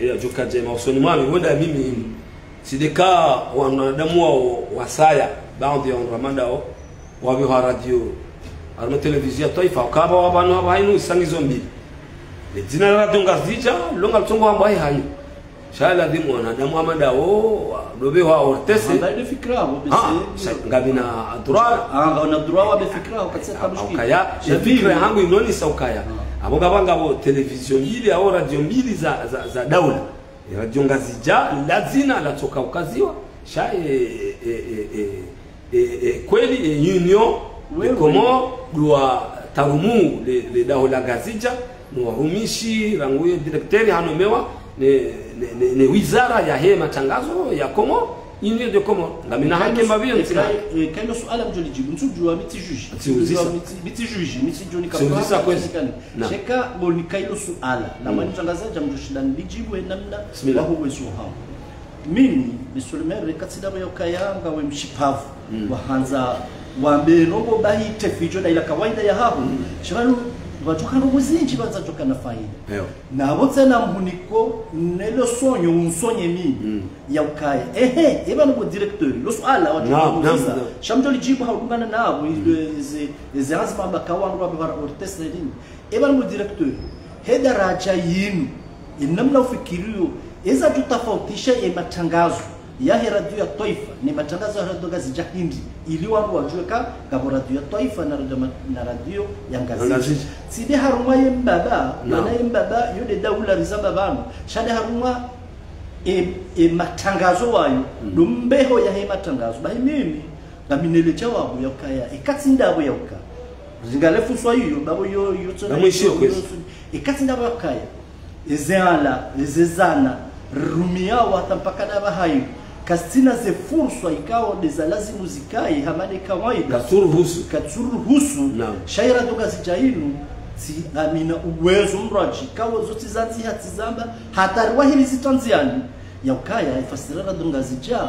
eh, yadjoka djema usoni mwami, wenda mimi, tsi de ka wanadamu wao wasaya, baadhwi ya wandru wa madao, wapvehwa radio, harumwa télévision ya twaifa, ukaya pvanu apvaha inu isa ngizo mbili. Le dzina la Radio Ngazidja, lo ngalitsongo wambwa he hanyu. Sha ladhimu wanadamu wa madao, wadopvehwa O R T C. Amba ile fikira apvo, bese. Ah, sha ngapvina droit. Ah, ngapvina droit wapve fikira apvo, katsi tabushki. Ukaya, sha fikira hangu inonesa ukaya. Apvo ngapvo ngapvo télévision mbili, au radio mbili za, za, za daula. E Radio Ngazidja, la dzina latsoka ukaziwa, sha e, e, e, e, e, e, kweli e Union des Comores, dua tarumu le, le daho la Ngazidja, no warumishi, rangu ye directeur hanomewa, ne, ne, ne, ne wizara yahe matangazo ya Komori, Union des Comores, ngamina haki mbapvi yo ntsina. Kailo suala mdjo lidjibu, ntsudjua mi tsi juge. Tsiuzisa. Mi tsi juge, mi tsidjo nika. Tsiuzisa kwezi. Sheka bo nikailo suala, na mwanitrangaza dja mdjo shinda nilidjibu he namna. Bismillah. Waho wezo hao. Mimi, Monsieur le Maire, katsi ndapvo ya ukaya ngawe mshipvavu. Wahandza wambe nongo bahi tefidjo na ila kawaida ya haho. Shiranu, wadjoka nongo zindji, wadza djoka na faida. Ewa. Na pvo tsena mhuniko nelo sonyo unsonye mimi ya ukaya. Ehe, eba nongo directeur, lo suala wadjoka. Naam, naam, naam. Sha mdjo lidjibu ha ulungana napvo, ize, ize anzima amba kawa nongo amba para ortes na lini. Eba nongo directeur, he daraja yinu, ye namna ufikiriyo, eza djutafautisha ye matrangazo yahe radio ya twaifa ne matrangazo ya radio Ngazidja hindri, ili wandru wadjue ka ngapvo radio ya twaifa na radio ma-, na radio ya Ngazidja. Ngazidja. Tsi nde harumwa ye mbaba, mana ye mbaba, yo nde daula rizamba pvanu. Sha nde harumwa e, e matrangazo wayo, ndo mbeho yahe matrangazo. Bahi mimi, ngaminele djawabu ya ukaya, e katsi ndapvo ya uka. Ringale fuswa iyo, bapvo yo, yo tsona. Namwishiyo kwezi. E katsi ndapvo ya ukaya. Eze ala, eze zana, rirumiyao hata mpaka ndapvo hayo. Kazitsina ze furswa ikao nde za lazimu zikaye, hama nde kawaida. Katsuruhusu. Katsuruhusu. Naam. Sha ye radio Ngazidja inu, tsi ngamina uwezo mradji, kawo zo tsi zandzi ha tsi zamba, hata riwahiri zitanziani, ya ukaya, ifasiri radio Ngazidja,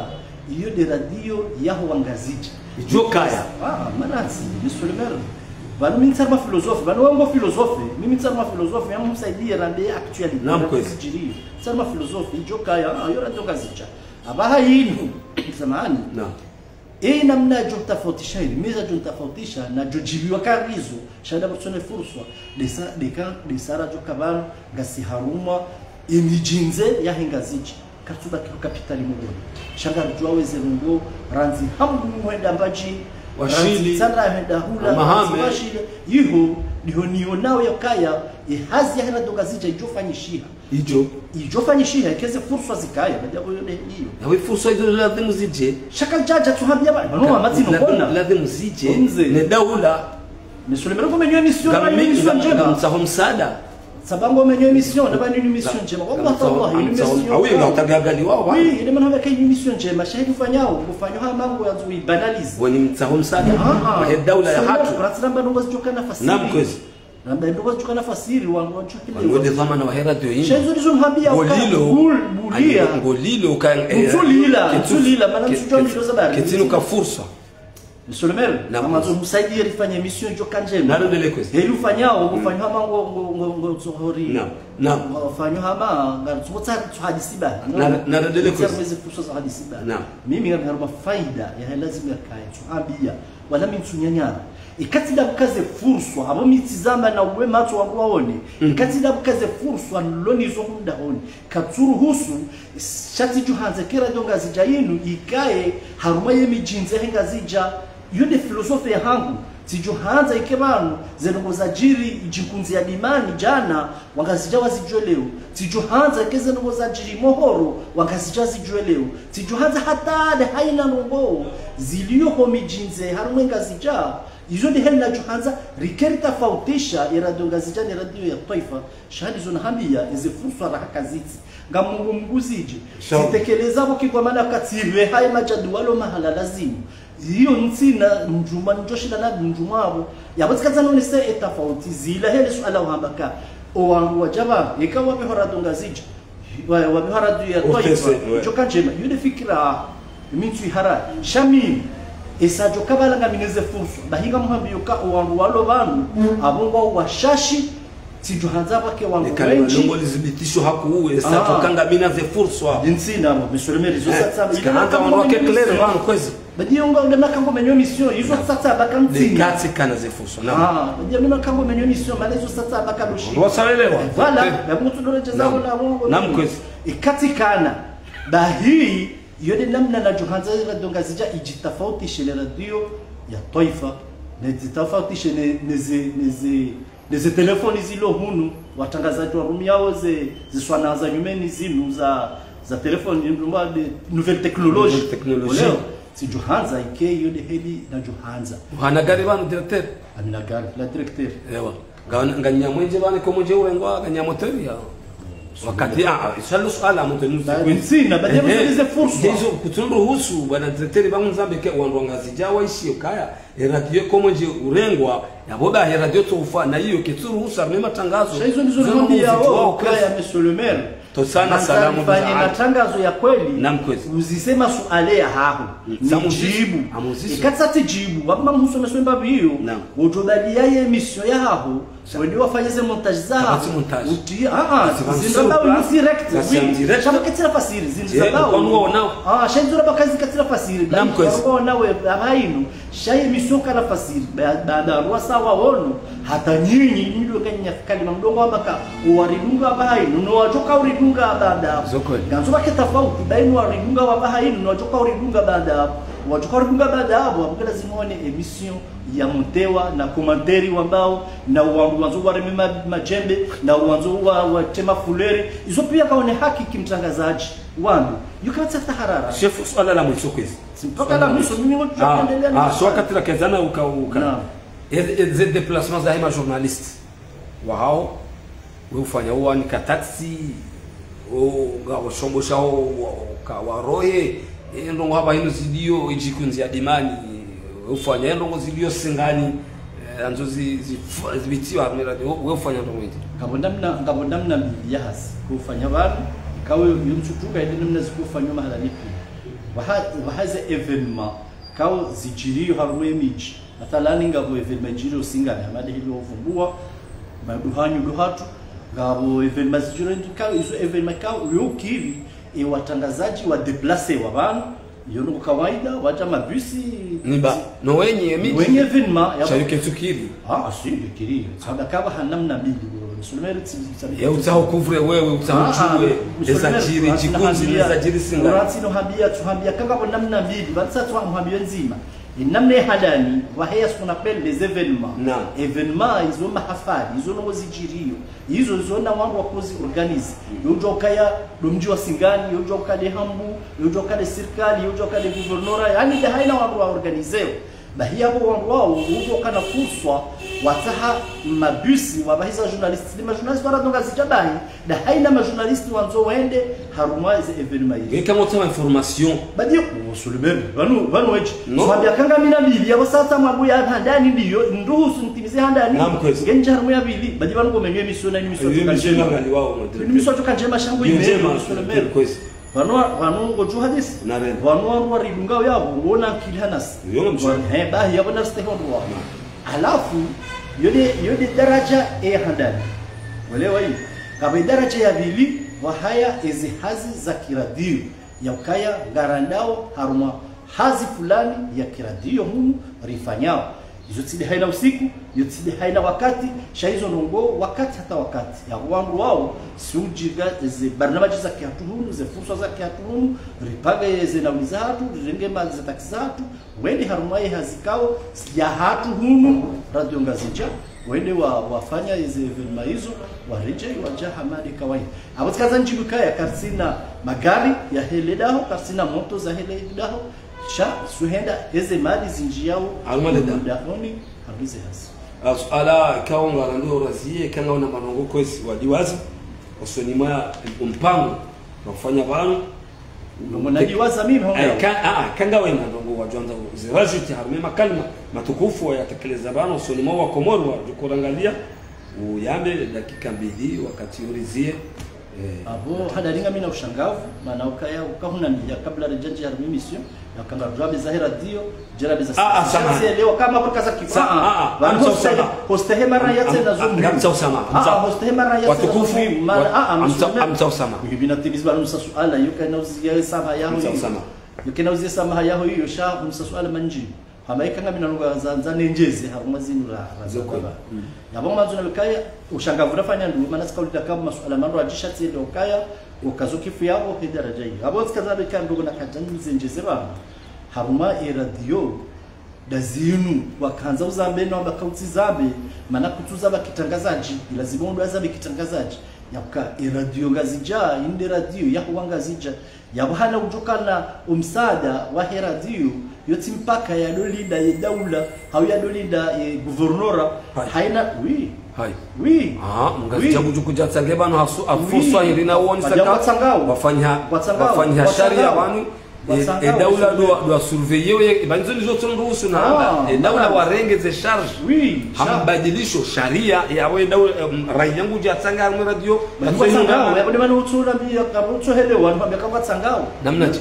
iyo nde radio yaho wa Ngazidja. Idjo kaya. Ah, manatsi, Monsieur le Maire. Pvanu mi ntsaruma filozofi, pvanu wango filozofi, mimi ntsaruma filozofi, ya msaidie rambe actualité. Naam, kwezi. Ntsaruma filozofi, idjo kaya, ah, yo radio Ngazidja. Apvaha yinu, samahani. Naam. E namna djo tafautisha ili, meza djo tafautisha, na djo djibiwa karizo, sha nda pvo tsona furswa, ndesa, ndeka, ndesa radio ka pvanu, ngasi harumwa, e midjini yahe Ngazidja. Karitsubaki ho kapitali Moroni. Sha ngaridjuao eze nongo, randzi Hambu hwenda Mbadjini, Washili, randzi Tsandra hwenda hula, Mahame. Randzi Washili. Iho, ndiho nionao ya ukaya, e hazi yahe radio Ngazidja idjo fanyishiha. Idjo. Idjo fanyishiha, eka ze furswa zikaya, baada ya kuyo nde iyo. Na we furswa izo lazimu zidje. Sha kadjadja tsuhambia ba, pvanu wa matsi nokona. Lazimu zidje, ne daula. Monsieur le Maire, ko menyo émission, ngami, émission ndjema. Ngamtsaho msaada. Sababu ngo menyo émission, na pvanu émission ndjema. Wallah, tallahi, émission. Ah oui, na utagagaliwa, wa. Oui, ile mana hamba ka émission ndjema, shahidi ufanyao, ufanyao hama ngo yandzo ibanalize. Wenyi mtsaho msaada. Ah, ah. He daula ya hatru. Kuratsi ramba nongo zidjoka nafasi. Naam, kwezi. Ramba nongo zidjoka nafasi, wa, wa, wanu wende dhwamana wahe radio yinu. Sha izo ndizo mhambia. Ngolilo. Bul-, bulia. Ngolilo ka, eh, ntsulila, ntsulila, mana ke-, ntsutswa ke-, milo za bari. Ketsinu ka furswa. Monsieur le Maire, naam, ama zo msaidie rifanye émission djoka ndjema. Narendele kwezi. Heli ufanyao, ufanyao hama ngo, ngo, ngo, ngo, tsohori. Naam, naam. Ufanyao hama, nga, tso, tso, tso hadisi ba. Na, narendele kwezi. Tso, meze furswa za hadisi ba. Naam. Mimi ngami harumwa faida, ya lazimu ya kaye, tsuhambia. Wala mi ntsunyanyara. Ikatsi ndapvo ka ze furswa, apvo mi tsizamba na uwe matso wangu waone. Ikatsi ndapvo ka ze furswa, nilonizo hundra honi. Katsuruhusu, sha tsidjohandza ke radio Ngazidja yinu, ikaye, harumwa ye midjini yahe Ngazidja, iyo nde filozofi ya hangu, tsidjohandza ike pvanu, ze nongo zadjiri, idjinkunzi ya Dimani, djana, wa Ngazidja wazidjuwe leo, tsidjohandza ike ze nongo zadjiri Mohoro, wa Ngazidja wazidjuwe leo, tsidjohandza hata nde haina nongo, zilio ho midjini, harumwa Ngazidja, izo nde heli nadjohandza, rike ritafautisha, ye radio Ngazidja ne radio ya twaifa, sha ndizo nahambia, eze furswa raha kazitsi. Nga Mungu mguzidje. Inshallah. Tsitekeleza pvo ki kwa mana katsipve haye majadwali mahala lazimu. Iyo ntsina ndjuma ndjoshinda na ndjuma apvo. Yapvo tsikatsa nonese e tafauti zila hele suala uhamba ka. O wangu wadja pvanu, eka wapve ho radio Ngazidja. Wa, wapve ho radio ya twaifa. Utese, ouais. Idjoka ndjema. Iyo nde fikira. Mi ntsuihara. Sha mimi. Esa djoka pvala ngamina ze furswa. Bahi ngamhambio ka o wangu walo pvanu. Apvo ngwao washashi. Tsidjohandza pvwake wangu wendji. Eka nongo lizibitisho haku uwe, sa djoka ngamina ze furswa. Ntsina, mo, Monsieur le Maire, izo tsatsa, tsika hata wangu wake clair, pvanu kwezi. Badi yo ngo, nde makango menyo émission, izo tsatsa baka ntsina. Eka tsikana ze furswa, naam. Ah, badi yo nde makango menyo émission, mana izo tsatsa baka doshi. Wasalelewa. Voilà, ya mutsu dole jeza wala wangu. Naam, kwezi. Eka tsikana. Bahi, iyo nde namna nadjohandza ye radio Ngazidja idjitafautishe ne radio ya twaifa, ne idjitafautishe ne, ne ze, ne ze, ne ze telefoni zilo hunu, watrangazadji warumiao ze, ze swana za nyumeni zinu za, za telefoni, ndumba de nouvelle technologie. Nouvelle technologie. Oleo, tsidjohandza ike iyo nde heli nadjohandza. Hana gari pvanu directeur? Amina gari, la directeur. Ewa. Nga, nga nyamwenje pvanu ko mwenje urengwa, nga nyamoteur ya. Wakati, ah, ah, iswali suala mtu nusu kwezi. Ntsina, badi mtu nize fursa. Ndizo kutsuruhusu, bwana directeur, ba mzambe ke wandru wa Ngazidja waishiyo kaya, e radio komwe ndje urengwa, ya boba e radio tsofa, na iyo ketsuruhusu, harumwa e matangazo. Sha izo ndizo nihambiyao, kaya, monsieur le maire. Tosana salamu fanye matangazo ya kweli. Naam, kwezi. Uzise masuala yahaho. Nijibu. Ikatsa tsijibu, wamba mhusomesa mbapvi iyo. Naam. Wotobaliya ye émission yahaho. Wende wafanye ze montage zahaho. Uti, ah, ah, zindru zabawo inu direct, oui. Sha ba ketsi nafasi, zindru zabawo. Ah, sha zindru zabawo kazi ketsi nafasi. Naam, kwezi. Ba inu, sha ye émission ka nafasi. Ba, ba, ba, rwasa waono, hata nyinyi, mdru kanya kalima mdrongo wamba ka, waridunga ba inu, no wadjoka uridunga ba da. Zo kweli. Ngandzo ba ketafauti, ba inu waridunga wa ba inu, no wadjoka uridunga ba da. Wadjoka uridunga ba da, bo, abuka lazima wane émission ya montewa, na commentaire wambao, na wandru wandzo wareme ma-, madjembe, na wandzo wa, watrema fulere. Izo piya kaone haki kimtrangazaji. Wandru, yukatsa taharara. Chef, suala la mwiso kwezi. Mpaka la mwiso, mimi ngo tutaendelea na ah, ah, so wakati la kezana uka, uka. Naam. E, e, ze déplacement zahe ma journaliste. Wahao, we ufanya uwanika taxi, o, nga, o shombo shao, wa, o, ka, waroye, e, ndrongo haba inu ziliyo, idjikundzi ya Dimani, we ufanya, e, ndrongo ziliyo Singani, e, andzo zi, zi, zibitiwa, hamira, we, we ufanya ndrongo indi. Ngapvo namna, ngapvo namna mbili ya hazi, kufanya pvanu, kawe yo mtsutuka, ile namna zikufanywa mahala nipi. Waha-, wahaze événement, kao zidjiriyo harumwa ye midji. Mathalani ngapvo événement idjiriyo Singani, hama de hilo uvumbua, maduhanyu duhatu, ngapvo événement zidjiriyo, kao izo événement kao, yo kiri, e watangazaji wa déplacé wa pvanu, yo no kawaida, wadja mabisi, niba, no wenye midji. Wenye événement, ya sha yo ketsu kiri. Ah, ah, si, yo kiri. Tsamba kaba ha namna mbili, bro. Musulmani tsi, tsi, ye utsaho couvre wewe, utsaho ah, ah, chuwe, musulmani, eza djiri, ah, djikunzi, eza djiri Singani. Uratsi no hambia, tsuhambia, kanga bo namna mbili, ba tsa tsuhambia ndzima. E namna ya handani, waheya ce qu'on appelle les événements. Naam. Événement, izo mahafali, izo ndrongo zidjiriyo, izo, izo na wandru wakozi organise. Yo udjo kaya, do mdji wa Singani, yo udjo kaya de Hambu, yo udjo kaya de sirikali, yo udjo kaya de gouvernorat, yaani de haina wandru wa organise. Bahi yapvo wandru wao, udjo kana fursa, watsaha mabisi, wabahiza journaliste, ni ma journaliste wala ndrongo zidja bahi, de haina ma journaliste wandzo wende, harumwa ze événement izo. Ngeka motsa ma information. Badi, oh, sur le même. Pvanu, pvanu wedji. Non. Swambia kanga mina mbili, yapvo sasa mambo ya handani ndiyo, nduhusu nitimize handani. Naam, kwezi. Ngendja harumwa ya mbili, badi pvanu komenye émission na émission. Iyo émission ngali wao, madre. Émission tokanje mashango ime, sur le même. Kwezi. Pvanu, pvanu ngodjo hadisi. Narenda. Pvanu wandru waridunga yapvo, ngona akili hanasi. Iyo, msha. Pvanu, he, bahi yapvo nasi teho ndrwa. Naam. Halafu, yo de, yo de daraja ya handani. Welewa iyo. Kapvo daraja ya pvili, wahaya ezi hazi za kiradio. Ya ukaya ngarandao harumwa hazi fulani ya kiradio hunu rifanyao. Izo tsi de haina usiku, yo tsi de haina wakati, sha izo ndrongo wakati hata wakati. Ya wandru wao, si udjiga ze barnamaji za kihatru hunu, ze fursa za kihatru hunu, ripanga yeze nauli zahatru, rirenge mali ze taxi zahatru, wende harumwa ye hazi kao, ya hatru hunu, Radio Ngazidja, wende wa, wafanya yeze événement izo, waredjei wadja hama de kawaida. Apvo tsikaza ndjibu kaya, karitsina magari ya hele daho, karitsina moto za hele daho, sha, suhenda, eze mali zindjiyao, harumwa le daho. Dahoni, harumwa ze hazi. Ah, suala, ikao ngarando uraziye, kanga una mandrongo kwezi, wadiwaza, usoni mwa mpango, wafanya pvanu. Mwana diwaza mimi, honga. Eh, ka-, ah, ah, kanga wena ndrongo wadjwanza, zirajouter, harumwa makalima, matukufu, wayatekeleza pvanu, usoni mwa Wakomori, wadjo kurangalia, uyambe, dakika mbili, wakati uriziye, eh. Apvo, hadaringa mina ushangavu, mana ukaya, ukahuna miya, kabla redjandji harumwa émission, ya kanga djwabe za he radio, djera be za ah, ah, sasa. Sasa leo kama burka za kifa. Sa-, ah, ah, pvanu amsa hoste-, usama. Hostehe mara ya tsena zombi. Amsa usama. Ah, ah, hostehe mara ya tsena zombi. Watukufu, mara, ah, ah, amsa, amsa usama. Mimi na timizi pvanu msa suala, yo kana uziye samaha yaho. Amsa usama. Yo kana uziye samaha yaho iyo, sha, msa suala mandji. Hama ikanga mina ndrongo za, za nendjeze, harumwa zinu ra, ra, za baba. Mm. Yapvo mandzo na wekaya, ushangavu rafanya ndu, mana tsika ulida kabu masuala mandro adjisha tsende ukaya, ukazo kifu yapvo, he daraja iyo. Apvo tsikaza beka ndrongo na kadjani zendjeze pvanu. Harumwa e radio, da zinu, wakandza uzambe na wamba kautsi zambe, mana kutsu zamba kitrangazadji, ilazimu ndo azambe kitrangazadji. Yaka, e radio Ngazidja, inde radio, yahuwa Ngazidja. Yapvo hana udjo kana umsaada wa he radio, Yo tsi mpaka ya dolinda ye daula, hau ya dolinda ye guvernora, Hayi. Haina, oui. Hayi. Oui. Ah, Ngazidja Oui. kudju kudja tsange pvanu hasu, Oui. afuswa hiri na woni Wadja saka, kwatsangao. wafanya, Kwatsangao. wafanya Kwatsangao. sharia pvanu, e, Kwatsangao. e daula do, do surveiller, e, pvanu izo ndizo tsondusu na Ah, hamba, e daula madame. warenge ze charge. Oui, sha. Hambadilisho sharia, ya we daula, em, raia ngudja tsanga harumwa radio, Basi pvanu kwatsangao, ngamba. ya kudema ni utsu na mbi, ya kama utsu hele, wanu hamba kwa kwatsangao. Namna dje?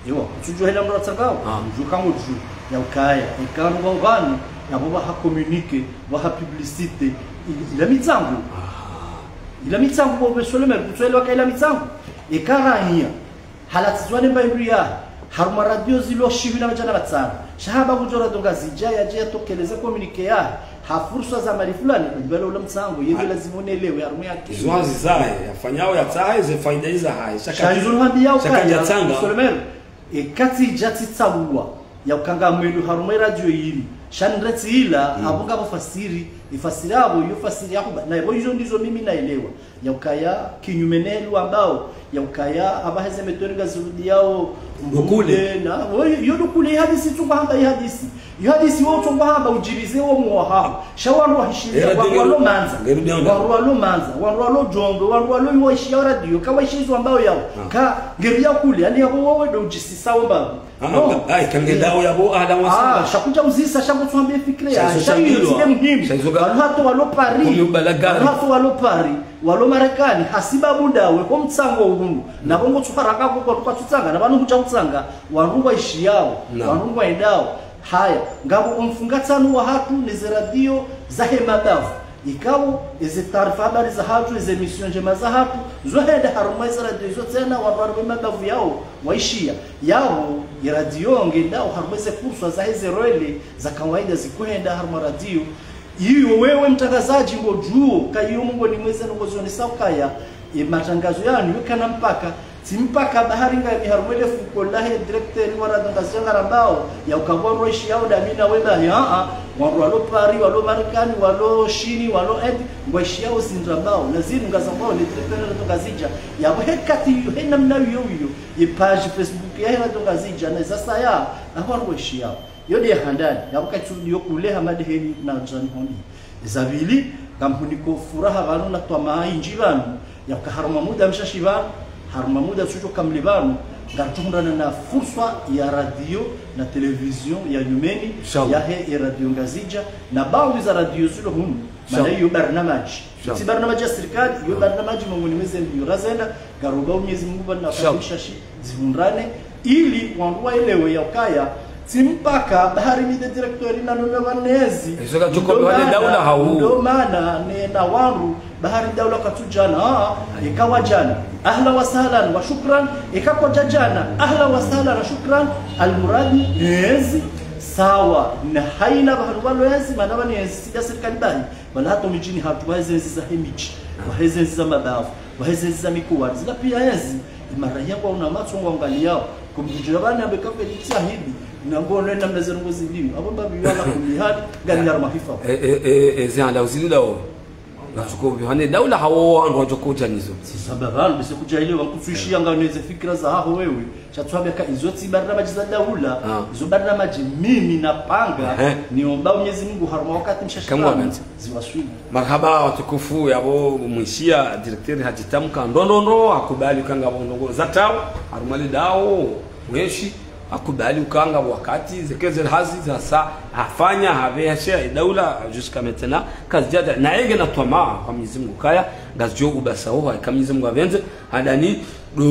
Ewa, utsudjuwa hela mndru atsangao. Ah. Mdjuwa kangu dju, ya ukaya, ikanu wa uvani, ya bo waha communiqué, waha publicité, il-, ila mitsangu. Ah. Ila mitsangu bo be Solomon, kutsuelewa ka ila mitsangu. Eka raia, halatsizwa ne mba indru ya, harumwa radio zilo shivi na madjana matsanu. Sha hamba kudjo radio Ngazidja, yadje yatokeleze communiqué ya, ha fursa za mali fulani, bali ula mtsango, yewe Ah. lazima unelewe, harumwa ya Izo hazi zahe, yafanyao yatsahe, ze faida iza hahe. Shaka Sha izo nuhambiya shaka ukaya, djatsanga. Solomon, eka tsidja tsitsabuwa, ya ukanga mwendo harumwa radio yili. Sha nretsi ila, Mm. abo ngapvo fasiri, ifasiri abo, yo fasiri ya huba. Na ibo izo ndizo mimi naelewa. Ya ukaya, kinyume nelu ambao, ya ukaya, aba heze metoni Ngazidja yao, Dukule. Mbude, na, wo, yo dukule, i hadisi, tsunga hamba i hadisi. Yo hadisi wo tsunga hamba udjirize wo mwaha. Sha wandru wahishiya, Era wandru dingero, walo Mandza. Ngero dingero. Wandru walo Mandza, wandru walo Djombe, wandru walo iwaishiya radio, ka waishiya izo ambao yao. Ah. Ka, ngeri ya kule, yani yabo wowe ndo udjisisa wo mbabu. Ah, No. ah, ah, ikangedao yabo, ah, da Ah, wasanga. sha kudja uzisa, sha kutsuambia fikira Sha ya, izo sha iyo shandilwa. tsi de muhimu. Sha izo ga- Wanu hata walo Paris. Kumi ubalagari. Wanu hata walo Paris. Walo Marekani, hasibabu ndawe, ho mtsango unu. Na bo ngotsuharaka ko kwa, kwa tsutsanga, na pvanu hudja utsanga, wandru waishiyao, Na. wandru waendao. Haya, ngapvo omfungatsano wahatru neze radio zahe mabavu. Ikao, eze taarifa habari zahatru, eze émission ndjema zahatru, zo henda harumwa eze radio izo tsena, wandru harumwa mabavu yao, waishiya. Yao, ye radio ngendao harumwa eze fursa zaheze relais, za kawaida zikuhenda harumwa radio, Iyo wewe mtrangazadji ngodjuo, ka iyo mongoni mweze ndrongoo zionesao ukaya, e matrangazo yanu, yo kana mpaka, tsi mpaka bahari ngami harumwa le fuko lahe directeur wa radio Ngazidja ngarambao, ya ukaya wandru waishiyao dami na we bahi, aa, wandru walo Paris, walo Marekani, walo Shini, walo Inde, ngwaishiyao zindru ambao, na zinu ngazambao ne directeur wa radio Ngazidja, yabo he kati iyo, he namna iyo iyo, ye page Facebook yahe radio Ngazidja, na za saya, na wandru waishiyao. Yo nde ya handani, ya uka tsu yo kule hama ndeheni na ndzani honi. Za pvili, ngamhuniko furaha pvanu na twamaa indji pvanu, ya uka harumwa muda mshashi pvanu, harumwa muda tsujo kamili pvanu, ngartsuhundrana na fursa ya radio na télévision ya nyumeni, Inshallah. yahe e radio Ngazidja, na baadhwi za radio zilo hunu, Inshallah. mana iyo barnamaji. Inshallah. Tsi barnamaji ya sirikali, iyo Ah. barnamaji mongoni mweze mbio razenda, ngarombao Mwenyezi Mungu pvanu na Inshallah. wakati mshashi, zihundrane, ili wandru waelewe ya ukaya, tsi mpaka bahari mi nde directeur na nuna wanezi. Izo ka tuko Ndo wale mana, daula hau. ndo mana ne na wandru, bahari daula katsudjana, ah, ikawa djana. Ahla wa sahlan wa shukran, ika kwadja djana. Ahla wa sahlan wa shukran, almuradi, enzi, sawa, na haina bahari walo enzi, mana wani enzi, sida sirikali bahi. Wala hata midjini hatru, waheze enzi zahe midji, waheze enzi za mabavu, waheze enzi za mikoani. Zila pia enzi, imara ya kwa una matso ngwangaliyao. Kumdjudjira bana beka Felix Ahidi, na ngono namna ze ndrongoo ziliyo. Abo mbabi wala kumihali, ngani harumwa hifa. E, e, e, e, zi handa uzililao. Ngatsuko bihane daula hawo wandru wadjo kudja nizo. Sisa baba, bese kudja ile, wankutsuishiya ngane ze fikira zahaho wewe. Sha tsuambia ka izo tsi barnamaji za daula, Ah. izo barnamaji mimi napanga, Ehe. niombao Mwenyezi Mungu harumwa wakati mshashi Kamwe pvanu, wamenza. ziwaswili. Marahaba watukufu, yabo mwishiya directeur hadjitamka ndo ndo ndo, hakubali ukanga bo ndrongoo za tawo, harumwa le dawo, mweshi, hakubali ukanga wakati, zeke ze hazi, za sa, hafanya, haveha shia, e daula, jusqu'à maintenant, kazidjadja, na yenge na twamaa, kwa Mwenyezi Mungu kaya, ngazidjo ubasa ho, ka Mwenyezi Mungu apvendze, handani, ndo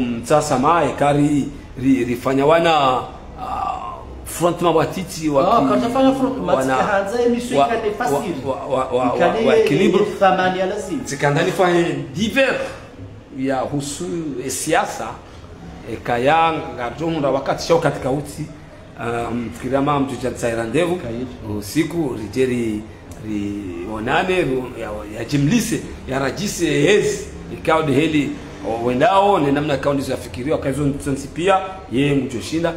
mtsasa maye kari ri, rifanya wana, ah, front mabwatiti wa Ah, ki-, katafanya front, wana, matsika handza emission wa, ikane fasiri. wa, wa, wa, wa, Ikane wa ye, équilibre. ye thamani ya lazima. Tsikandani fanye divers ya husu e siasa, e kaya ngadjo munda wakati sha wakati kautsi, ah, mfikira ma mtu cha tsaira ndevu, Kayidi. usiku, ridjeri, rionane, ru-, ya, ya jimlise, ya rajise ezi, ikao de heli, o, wendao, ne namna ikao ndizo yafikiriwa, ka izo ntsi pia, ye ngudjo shinda,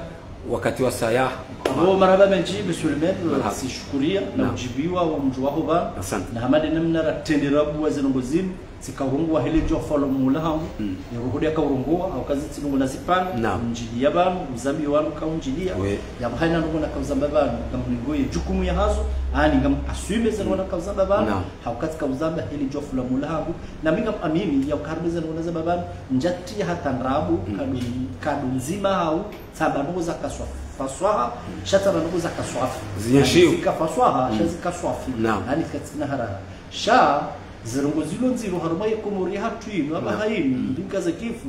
wakati wa saya, Bo, marahaba mendji, monsieur le maire, sishukuria na udjibiwa wa mdji waho pvanu. Asante. Na hama de namna ratrendera buwa ze ndrongoo zinu, tsika urongowa hele djofula mula hangu. Yero hodi yaka urongowa, hauka zitsi ndrongoo nazipanga, mdjiliya pvanu, uzambi wanu kaundjiliya. Ya mhayina ndrongoo nakauzamba pvanu, ngamlingoye djukumu yahazo, ani ngam assume ze ndrongoo nakauzamba pvanu, hauka tsika uzamba hele djofula mula hangu. Na mi ngam amini, ya uka harumwa ze ndrongoo nazamba pvanu, ndjatriya hata ndrabo, kado, kado ndzima hau, tsamba ndrongoo zaka swa-, faswaha, sha tsamba ndrongoo zaka swafi. Zinyeshiwa. Ani zika faswaha, sha zika swafi. Ani katsina harara. Sha, ze ndrongoo zilo ndziro harumwa ye Komori yahatru inu, apvaha inu, mbinga za kifu.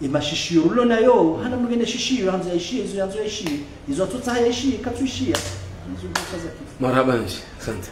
Ye mashishio rilo nayo, hana mdru ngena shishio, handzo yaishiye, izo yandzo yaishiye, izo atsotsaha yaishiye, katsuishiya. Izo mbinga za kifu. Marahaba mendji, asante.